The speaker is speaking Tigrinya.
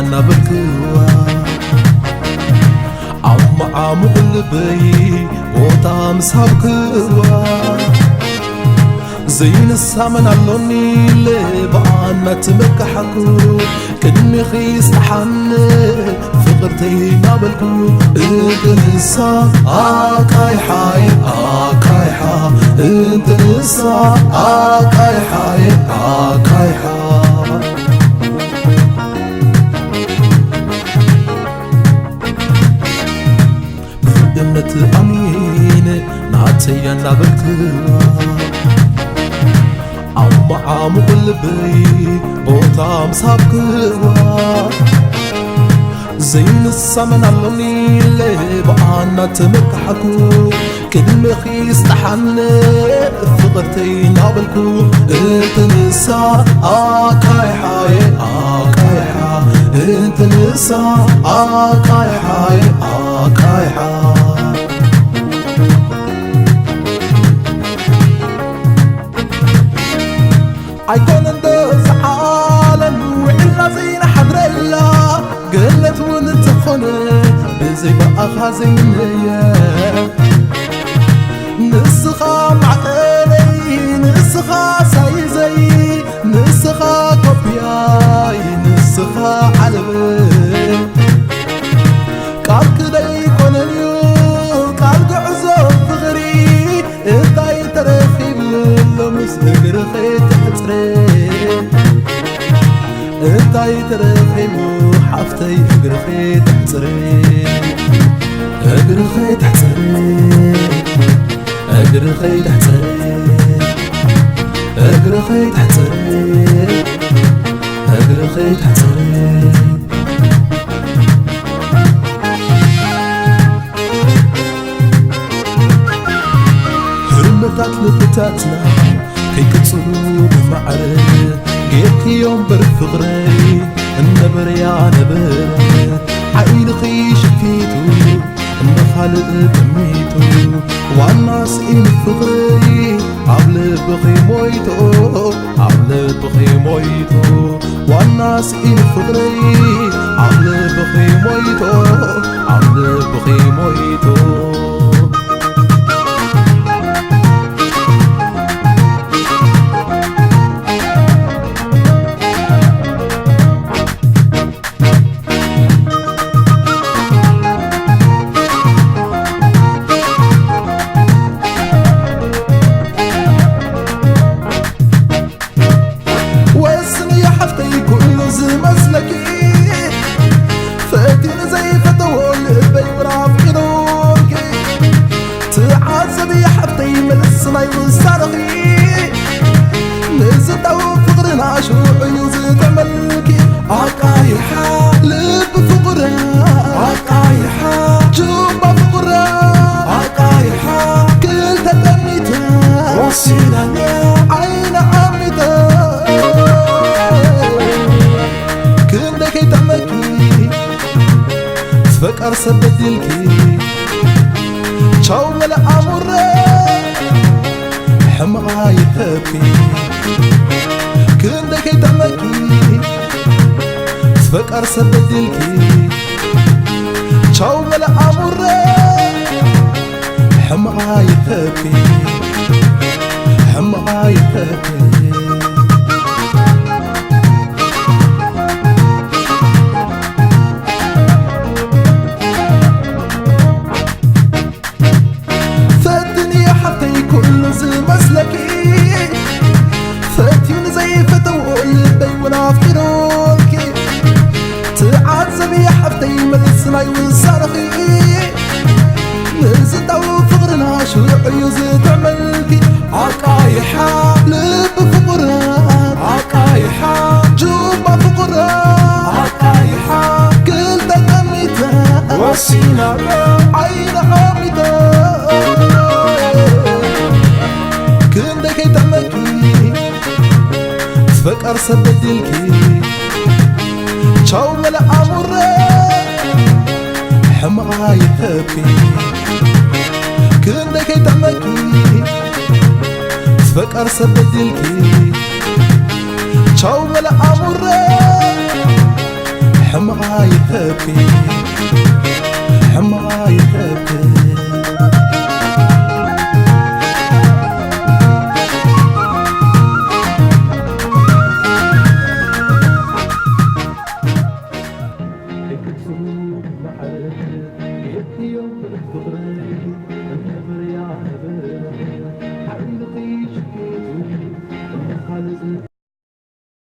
እናበልክዋ ኣብ መዓሙቕ ልበይ ቦታ ምስ ሃብክዋ፣ ዘይንሳ መን ኣሎኒ ኢለ ብኣና ተመካሕኩ፣ ቅድሚኺ ስጠሓኒ ፍቕርተይ እናበልኩ፣ እትንሳ ኣቃይሓይ ኣቃይሓ፣ እትንሳ ኣቃይሓይ ኣቃይሓ። ብእምነት ኣሚነ ናተይ ኣናበልክዋ፣ ኣብ መዓሙቕ ልበይ ቦታ ምስ ሃብክዋ፣ ዘይንሳ መን ኣሎኒ ኢለ ብኣና ተመካሕኩ፣ ቅድሚኺ ስጠሓኒ ፍቕርተይ እናበልኩ፣ እትንሳ ኣቃይሓየ ኣቃይሓ፣ እትንሳ ኣቃይሓየ ኣቃይሓ። ኣይኮነን ዶ እዛ ዓለም ውዒልና ዘይንሓድረላ፣ ገነት እውን እንተኾነ ብዘይ ብኣኻ ዘይንነየ። ንስኻ ማዕቀነይ፣ ንስኻ ሳይዘይ፣ ንስኻ ኮብያይ፣ ንስኻ ዓለመይ። ቃል ክደይ ኮነን እዩ ቃል ጉዕዞ ፍቕሪ፣ እንታይ ተረኺቡ ሎምስ እግርኺ ተሕጽረ? እንታይ ተረኺቡ ሓፍተይ እግርኺ ተሕጽረ? እግርኺ ተሕጽረ፣ እግርኺ ተሕጽረ፣ እግርኺ ተሕጽረ፣ እግርኺ ተሕጽረ። ህልምታት ልብታትና ከይቅጽሉ ብማዕረ ጌርክዮ እምበር ፍቕረይ እነበረያ ነበረ ዓይንኺ ሽፊቱ እንኻልእ ጠሚቱ ዋና ስኢኑ ፍቕረይ ኣብ ልብኺ ሞይቱ ኣብ ልብኺ ሞይቱ ዋና ስኢኑ ፍቕረይ ኣብ ልብኺ ሞይቱ ኣብ ልብኺ ሞይቱ። ወስኒ ሓፍተይ ኩሉ ዝመስለኪ ፈቲኑ ዘይፈተዎ ልበይ ውራፍ ኢሉኪ ትዓዘቢ ሓፍተይ መልሲ ናይ ውሳነኺ ንዝጠው ፍቕርና ሽዑ እዩ ዝጥዕመልኪ ኣቃይሓ ልቢ ፍቕራ ኣቃይሓ ጁባ ፍቕራ ኣቃይሓ ክልተ ጠሚታ ወሲናና ዓይና ዓሚታ ክንደይ ከይጠመኪ ፈቃር ሰብ በዲልኪ ቻው መለ ኣሙረ ሕመቓ ይኸፊ ክንደይ ከይጠመኪ ፈቃር ሰብ በዲልኪ ቻው መለ ኣሙረ ሕመቓ ይኸፊ ሕመቓ ይኸፊ። ፈትኒ ሓፍተይ ኩሉ ዝመስለኪ ፈትዩ ንዘይፈተዎ ልበይ እውን ኣፍቂሩልኪ ትዓዘቢ ሓፍተይ መልሲ ናይ ውሳነኺ ንዝጠው ፍቕርና ሽዑ እዩ ዝጥዕመልኪ ኣቃይሓ ልቢ ፍቕራ ኣቃይሓ ጁባ ፍቕራ ኣቃይሓ ክልተ ጠሚታ ወሲና ዓይና ዓሚታ ክንደይ ከይጠመኪ ፈቃር ሰብ በዲልኪ ቻው መለ ኣሙረ ሕመቓ ይኸፊ ክንደይ ከይጠመኪ ፈቃር ሰብ በዲልኪ ቻው መለ ኣሙረ ሕመቓ ይከብኪ፣ ሕመቓ ይከብኪ።